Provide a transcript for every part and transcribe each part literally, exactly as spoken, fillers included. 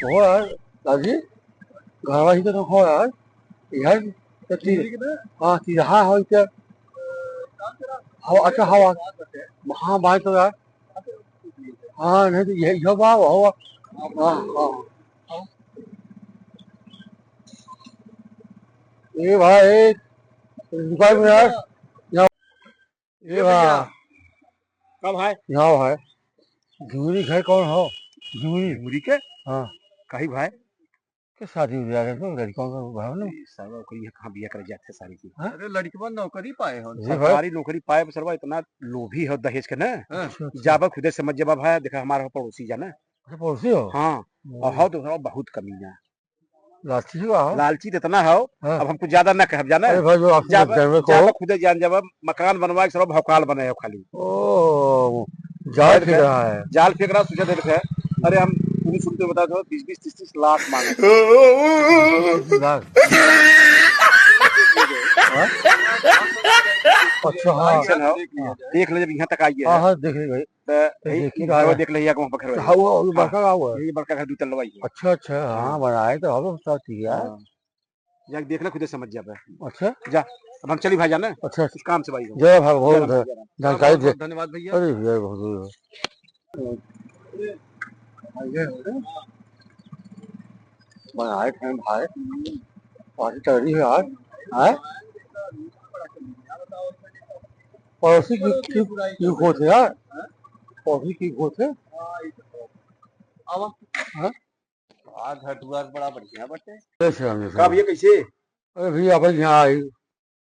हो यार, दादी, घरवा ही तो हो यार। यार, तो ती-, हाँ, तिरहा हो इधर। हवा, अच्छा, हवा। हाँ, भाई तो यार। हाँ, नहीं तो यही, यह बा, हवा। हाँ, हाँ। ए भाई, रुका भी यार। ए भैया। भैया। कब है? यहाँ है। झुमरी घर कौन हो? झुमरी। झुमरी के? हाँ। कही भाई? के शादी हो जाएगा तो लड़कों का भाव नहीं। ये साला ओकरी ये कहाँ बिया करे जाते सारी की? हाँ? अरे लड़कवा नौकरी पाए हो। जी भाई। सरकारी नौकरी पाए, सरवा इतना लोभी हो दहेज के ना। हाँ। अच्छा, अच्छा। जाबा खुदे समझ जाबा भाई, देखा हमारा पड़ोसी जाना। अच्छा, पड़ोसी हो? हाँ। हम्म। और हो तो सरवा बहुत कमीना। लालची हो, हाँ। लालची तो इतना हो, हाँ। अब हम कुछ ज्यादा ना कहब, जाने? अरे भाई, जो आपसे जाब, जानवर को जाब खुदे जान जाब, मकान बनवा के सब भौकाल बने हो खाली। ओ, जाल फेंक रहा है। जाल फेंक रहा, सूझा दे रखा है। अरे हम सुनते सुनते बता दो, बीस बीस तीस तीस लाख मांगे। तीस लाख। हाँ? अच्छा, हाँ। ऐसा ना हो। देख ले, जब यहाँ तक आई है। हाँ, हाँ, देख ले भाई। त ए, यही देखी घर का है। देख ले, या कहाँ पर घर है? हाँ, वो, वो हाँ, बड़का गाँव है। यही बड़का घर दू तल्ला ही है। अच्छा, अच्छा, हाँ, हाँ। बनाए तो हम सब ठीक है। हाँ। जाके देख ले, खुदे समझ जाबे। अच्छा। जा, अब हम चली भाई जाने। अच्छा। कुछ काम से भाई हम। जय भाई, बहुत जय राम, धन-, जय राम। धनकारी बहुत दे। बहुत धन्यवाद भैया। अरे भैया, बहुत, बहुत। बनाए थे भाई, पार्टी चल रही है यार। हैं? पड़ोसी की, की, की होत है यार? पड़ोसी की होत है? हाँ? आ घर दुआर बड़ा बढ़िया बाटे। कैसे हम ये कब सब? ये कैसे? अरे भैया, अपन यहाँ आई।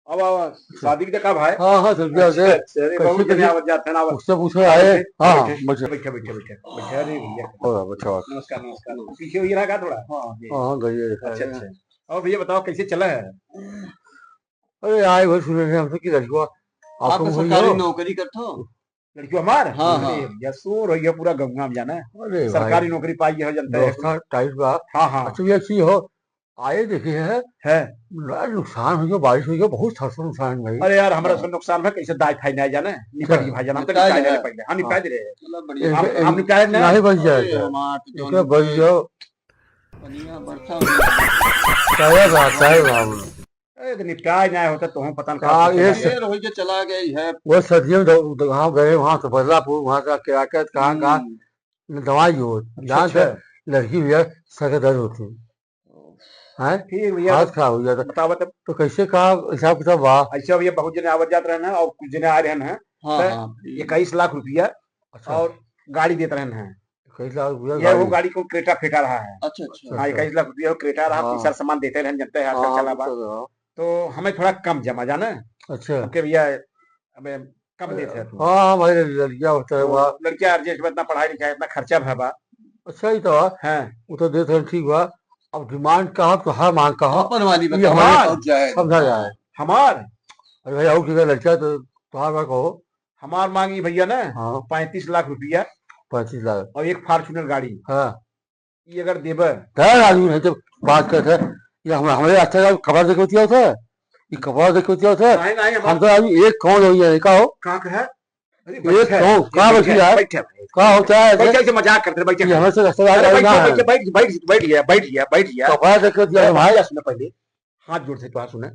अब, अब शादी के कब है? हाँ, हाँ, सर, अच्छा, दे। अच्छा, अरे, कैसे, बहुत जने कैसे? आवत जात है ना, आवत। उससे पूछो, आए। बैठे, हाँ, हाँ, बैठे, बैठे। बैठे, बैठे, बैठे, बैठे, अरे भैया। हो, बैठो, बैठो। नमस्कार, नमस्कार, नमस्कार। पीछे हुई रहा का थोड़ा? हाँ, जी। हाँ, हाँ, गई है, अच्छा, हाँ। अच्छा। और भैया बताओ कैसे चला है? अरे, आए भाई, सुने थे हमसे कि लड़कवा, आप आप तो तो वही सरकारी हो। नौकरी करत हो? लड़कियों हमार? हाँ, अरे हाँ। भैया, शोर हो गया पूरा गंगा में जाना है। अरे सरकारी भाई, नौकरी पाई है, जनता है। व्यवस्था टाइट बा। हाँ, हाँ। अच्छा, ये अच्छी हो, आए देखे है। है। बड़ा नुकसान हो गया, बारिश हो गया, बहुत सारा नुकसान है भाई। अरे यार, हमारा हाँ। सब नुकसान है, कैसे दाई फाई नहीं जाना है, निपट अच्छा। गई भाई जाना, हम तो निपटाए निपटाए रहे हैं। पहले, हाँ, निपटाए हाँ। दे रहे हैं। चलो, बढ़िया। एक, आप, एक, आप निपटाए ना? नहीं बच जाए अरे, तो। हमार तो इनका जौन बच जाओ। पनिया बरसा हो गया। क्या बात है बाबू? ए, तो निपटाए ना होता, तोहूँ पता न का का ये सोचे। ढेर होई के चला गई है। वो सर्दियों में दो, दो, वहाँ गए, वहाँ से बदलापुर, वहाँ का क्या, क्या, कहाँ, कहाँ हम्म। न दवाई हो, अच्छा, जान से अच्छा। लड़की भैया सर का दर्द होती। हैं? ठीक भैया, हाथ खराब हो गया था। बतावा तब। तो कैसे का हिसाब किताब बा? ऐसे भैया बहुत जने आवत जात रहन हैं और कुछ जने आ रहन हैं। हाँ, तो हाँ। इक्कीस लाख रुपया अच्छा। और गाड़ी देत रहन हैं। इक्कीस लाख रुपया ये वो गाड़ी। गाड़ी को क्रेटा फेटा रहा है। अच्छा, अच्छा। हाँ, अच्छा। इक्कीस लाख रुपया वो क्रेटा रहा, हाँ। पैसा सामान देते रहन, जनते हैं, आजकल हाँ, चला बा। तो रहा। तो हमें थोड़ा कम जमा जाना है। अच्छा। ओके भैया, अबे कम देते हैं। हाँ, हाँ, भाई, लड़कियाँ होता है तो बा। लड़कियाँ अर्जेंट में इतना पढ़ाई लिखाई, इतना खर्चा भा बा। अच्छा ही तो बा। हाँ। वो तो देते हैं, ठीक बा। अब डिमांड का हो, तो हर मांग का हो, अपन वाली ये बताओ, हमारे हाँ, पहुंच जाए। समझा जाए। हमार? अरे भाई, और किधर लड़कियाँ तो तुम्हारा कहो। हमार मांग ई भैया ना, हाँ। पैंतीस लाख रुपया पैंतीस लाख। और एक Fortuner गाड़ी। हाँ। ई अगर देबे। है आदमी नहीं तो बात करते हैं। ये हम, हमारे अच्छा का कपड़ा देख के होती होता है। ये कपड़ा देख के होती होता है। नहीं, नहीं, हम हमारे तो आदमी एक कौन हो गया, का हो? का कहे? अरे एक बैठे, कौन? ये का बैठी बैठे, है? बैठे, बैठे। का होता है? बैठे, ऐसे मजाक करते हैं, बैठे। ये हमें से रिश्तेदार अरे का बैठे, ना है। बैठे, बैठ, बैठ, बैठ गया, बैठ गया, बैठ गया। कपड़ा देख के दिया अरे भाई। भैया सुने पहले, हाथ जोड़ से तुम्हारा सुने।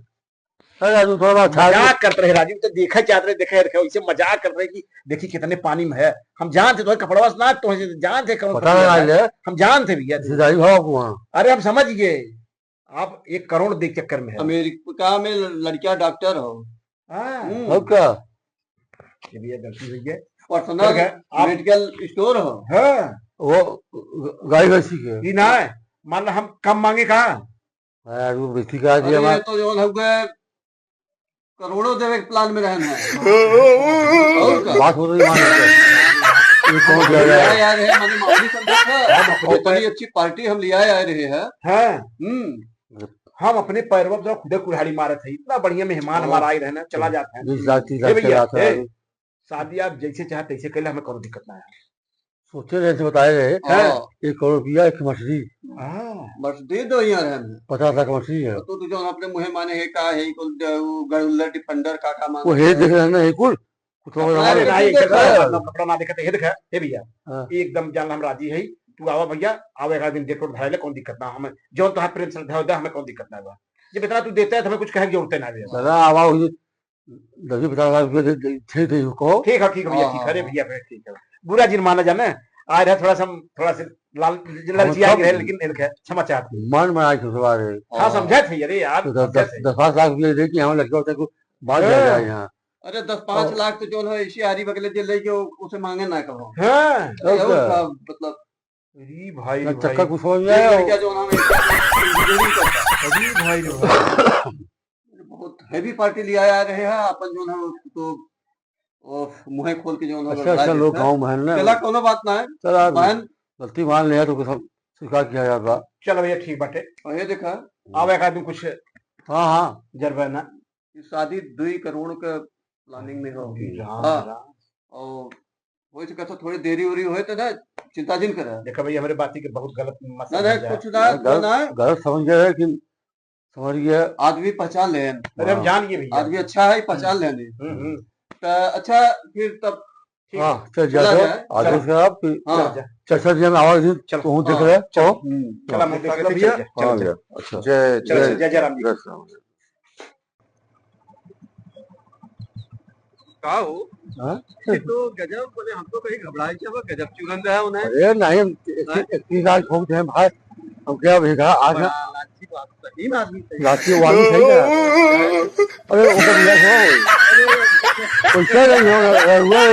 अरे राजू, थोड़ा बहुत छाड़ दे। मजाक करत रहे राजू, तो देखा जात रहे, देखा रहे, वैसे मजाक करत रहे कि देखी कितने पानी में है। हम जानते तो कपड़वा से ना, तो जानते कौन पता फंसी लगा है। ले। हम जानते भैया। रिश्तेदारी भाव को वहाँ। अरे हम समझ गए, आप एक करोड़ दे चक्कर में है। अमेरिका में लड़कियां डॉक्टर हो। हाँ। हम्म। और क्या? ये भैया गलती हुई है। Personal ठीक है, आप medical store हो। हाँ। वो गाय भैंसी के। ई ना है, मान लो हम कम मांगे का? अरे, वो बेटी का दिया अरे, बात। ये तो जौन हो गए, करोड़ों देवे के plan में रहन है। और का? बात हो रही मान लेते हैं। ये कौन हम कह रहा है? लिया यार है, माने मामूली सा बात है। हम अपने और इतनी अच्छी party हम लिया आ रहे हैं। हाँ। हम्म। हम अपने पैरवा पर खुदे कुल्हाड़ी मारत है। इतना बढ़िया मेहमान हाँ। हमारा आए रहे ना, चला जाता है। बीस लाख, तीस ए लाख भैया, चला था। ए, शादी आप जैसे चाहे तैसे कैले, हमें कोनो दिक्कत ना है। सोचे रहे थे, बताए रहे। हाँ। एक करोड़ रुपया, एक मछली। हाँ। बस दे दो यहाँ रहने। पचास लाख मछली है। तो तू तो जो अपने मुँहे माने है, का है, कुल ड-, वो गड़ुल्ला defender का, का माने वो है है। देख रहे हैं ना, ये कुल। कुछ और कपड़ा हमारे देख ना, रहे ये हैं। कपड़ा, कपड़ा ना देखते, ये देखा, ये भैया, हाँ। एकदम जान हम राजी है। तू आवा भइया, आवा, एक आध दिन डेट वेट धराइले, कौन दिक्कत ना, हमें जौन तोहार प्रेम श्रद्धा होता, हमें कौन दिक्कत ना बा। जब इतना तू देता है, तो हमें कुछ कहे की जरूरत ना बा। दादा, आवा, वो दस पन्द्रह लाख रुपया दे, दे, दे, दे, कहो। ठीक है, ठीक है भइया, हाँ, ठीक है, हाँ, अरे हाँ। भइया, फिर ठीक है। बुरा जिन माना जाने, आज है थोड़ा सा हम, थोड़ा सा लाल, हम ललचिया सब गए, लेकिन इनके क्षमा चाहते हैं। मन में आज ससुरा रे। हाँ, हाँ। समझा थे, अरे यार, तो दस, समझा दस, थे। दस पाँच लाख रुपया दे के हम लड़का उड़का को बाहर ले हाँ। जाए यहाँ। अरे, दस पाँच और लाख तो जौन है, इसी आरी बगले जे लेके उ-, उसे मांगे ना कहो। हाँ। अरे, तब और क्या? का, मतलब, अरे भाई ना रे चक्कर भाई। कुछ हो एक जाए। लड़का जौन है, engineering करता है। अरे भाई रे भाई। बहुत heavy party लिया आ रहे हैं, अपन जौन है, उसको तो, ओ, मुँहे खोल के जौन है, अच्छा, लड़ा अच्छा, लोग देता है। गाँव में है ना। चला, कोनो बात ना है। चला, बहन। गलती मान लिया तो कुछ हम स्वीकार किया जाता। चलो भइया, ठीक बाटे। और ये देखा। आवे एक आदमी कुछ हाँ, हाँ। जरबे ना। ई शादी दुई करोड़ के planning में हो। राम, हाँ। राम। और हो सके तो थोड़ी देरी उरी होए तो ना, चिंता जिन करे। देखा भइया, हमरे बाती के बहुत गलत मत ना, समझा नहीं, जाए। कुछ ना, गलत, ना। गलत समझ गए है कि समझ गया। आदमी पहचान ले। अरे, हम हाँ। जान गए भइया। आदमी अच्छा है, पहचान हम्म। लेने। हम्म, हम्म। तो अच्छा, फिर तब ठीक। हाँ, चल जा, चला तो जाए। आदेश चलो। है आप कि हाँ। चल जा। चल, चल, जा, आवाज दी, चल। तू देख हाँ। रहे, चल। तो हम्म। चल, हम हाँ। देख लेते, भैया। चल जा, चल हाँ, जा। भैया, अच्छा। जय, चल, जय, चल, जय, जय राम जी। जय श्री राम। का हो? हाँ? ये तो गजब, बोले, हम तो कहीं घबराए थे, वो गजब चुरन रहा उन्हें। अरे नहीं, हम इक्कीस, हाँ? इक्कीस लाख ठोक दे भाई, हम क्या भेगा आज ना? बड़ा लालची बात, सही में आदमी सही। लालची वाली सही है। अरे, वो तो भैया हो। अरे, पैसा नहीं हो, रहुआ